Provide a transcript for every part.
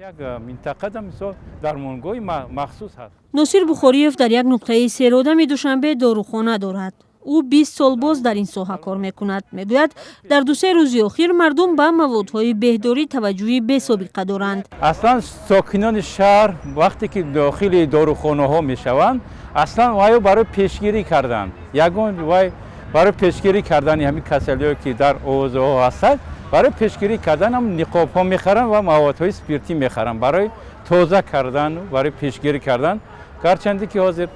Як минтақада, мисол, дармонгоҳи махсус ҳаст. Носир Бухориев дар як нуқтаи серодами Душанбе дорухона дорад. Ӯ 20 сол боз дар ин соҳа кор мекунад. Мегӯяд, дар 2-се рӯзи охир мардум ба маводҳои беҳдорӣ таваҷҷӯҳи бесобиқа доранд. Аслан сокинони шаҳр вақте ки дохили дорухонаҳо мешаванд, аслан вайо барои пешгирӣ кардан, ягон вай барои пешгирӣ кардани ҳамин касалиҳое, ки дар овозаҳо ҳастад, барои пешгирӣ кардан ҳам ниқобҳо мехаранд ва маводҳои спиртӣ мехаранд барои тоза кардан, барои пешгирӣ кардан, гарчанде ки ҳозир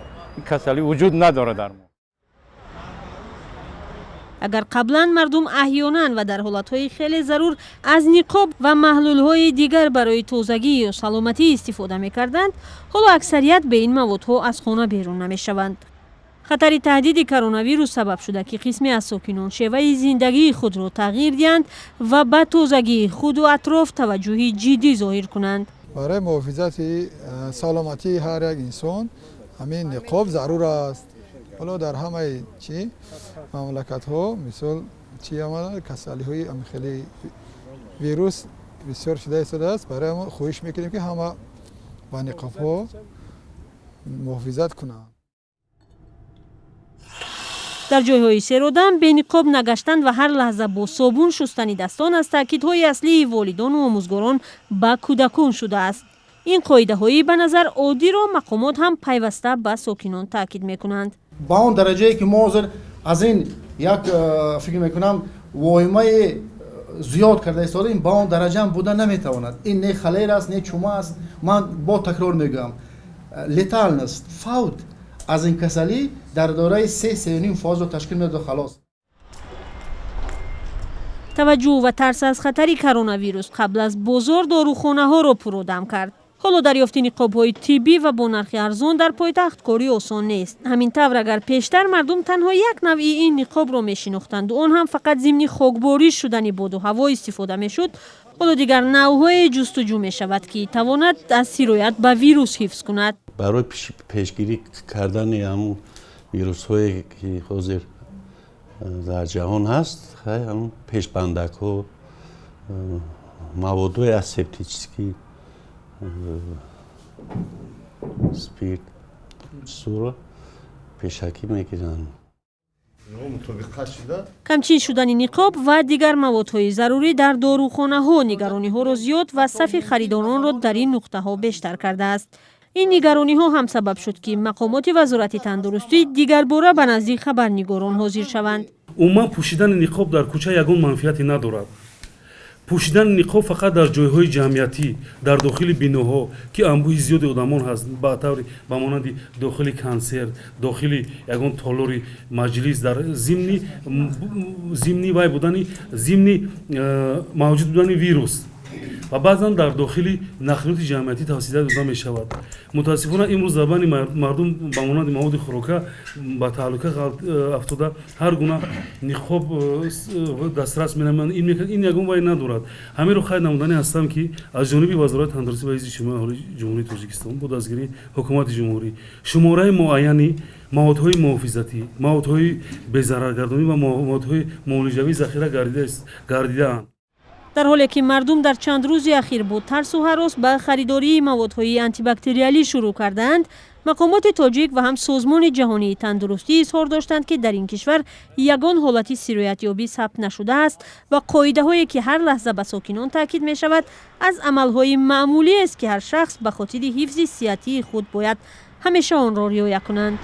касалӣ вуҷуд надорад дар мо. Агар қаблан мардум аҳёнан ва дар ҳолатҳои хеле зарур аз ниқоб ва маҳлулҳои дигар барои тозагӣ ё саломатӣ истифода мекарданд, ҳоло аксарият бе ин маводҳо аз хона берун намешаванд. Хатари таҳдиди коронавирус сабаб шуда, ки қисме аз сокинон шеваи зиндагии худро тағйир диҳанд ва ба тозагии худу атроф таваҷҷӯҳи ҷиддӣ зоҳир кунанд. Барои муҳофизати саломатии ҳар як инсон ҳамин ниқоб зарур аст. Ҳоло дар ҳамаи чи мамлакатҳо, мисол, чи касалиҳои хеле вирус бисёр шуда истодааст. Барои мо хоҳиш мекунем, ки ҳама ба ниқобҳо муҳофизат кунанд. Дар ҷойҳои серодам бениқоб нагаштан ва ҳар лаҳза бо собун шустани дастон аз таъкидҳои аслии волидону омӯзгорон ба кӯдакон шудааст. Ин қоидаҳои ба назар оддиро мақомот ҳам пайваста ба сокинон таъкид мекунанд. Ба он дараҷае ки мо ҳозир аз ин як фикр мекунам, воҳимаи зиёд карда истодаем, ба он дараҷаам буда наметавонад. Ин не холера аст, не чума аст. Ман бо такрор мегӯям, летальность, фавт аз ин касалӣ дар доираи 3-3,5 фоизро ташкил медод, халос. Таваҷҷӯҳ ва тарс аз хатари коронавирус қабл аз бозор дорухонаҳоро пуродам кард. Ҳоло дарёфти ниқобҳои тиббӣ ва бо нархи арзон дар пойтахт кори осон нест. Ҳамин тавр, агар пештар мардум танҳо як навъи ин ниқобро мешинохтанду он ҳам фақат зимни хокбориш шудани боду ҳаво истифода мешуд, ҳоло дигар навъҳое ҷустуҷӯ мешавад, ки тавонад аз сироят ба вирус ҳифз кунад. Барои пешгирӣ кардани ҳамун вирусҳое, ки ҳозир дар ҷаҳон ҳаст, ҳамун пешбандакҳо, маводҳои асептический, спирт суро пешакӣ мегиранд. Камчин шудани ниқоб ва дигар маводҳои зарурӣ дар дорухонаҳо нигарониҳоро зиёд ва сафи харидоронро дар ин нуқтаҳо бештар кардааст. Ин нигарониҳо ҳам сабаб шуд, ки мақомоти Вазорати тандурустӣ дигарбора ба назди хабарнигорон ҳозир шаванд. Умуман, пӯшидани ниқоб дар кӯча ягон манфиате надорад. Пӯшидани ниқоб фақат дар ҷойҳои ҷамъиятӣ, дар дохили биноҳо, ки анбӯҳи зиёди одамон ҳаст, ба таври ба монанди дохили консерт, дохили ягон толори маҷлис, дар зимни вай будани, зимни мавҷуд будани вирус ва баъзан дар дохили нақлиёти ҷамъиятӣ тавсия дода мешавад. Мутаассифона, имрӯз дар байни мардум ба монанди маводи хӯрока ба таҳлука афтода, ҳар гуна ниқоб дастрас менамоянд. Ин ягон вай надорад. Ҳаминро қайд намуданӣ ҳастам, ки аз ҷониби Вазорати тандурустӣ ва ҳифзи иҷтимоии аҳолии Ҷумҳурии Тоҷикистон бо дастгирии ҳукумати ҷумҳурӣ шумораи муайяни маводҳои муҳофизатӣ, маводҳои безараргардонӣ ва маводҳои муолиҷавӣ захира гардидаанд. Дар ҳоле ки мардум дар чанд рӯзи ахир бо тарсу ҳарос ба харидории маводҳои антибактериалӣ шурӯъ кардаанд, мақомоти тоҷик ва ҳам Созмони ҷаҳонии тандурустӣ изҳор доштанд, ки дар ин кишвар ягон ҳолати сироятёбӣ сабт нашудааст ва қоидаҳое, ки ҳар лаҳза ба сокинон таъкид мешавад, аз амалҳои маъмулиест, ки ҳар шахс ба хотири ҳифзи сиҳатии худ бояд ҳамеша онро риоя кунанд.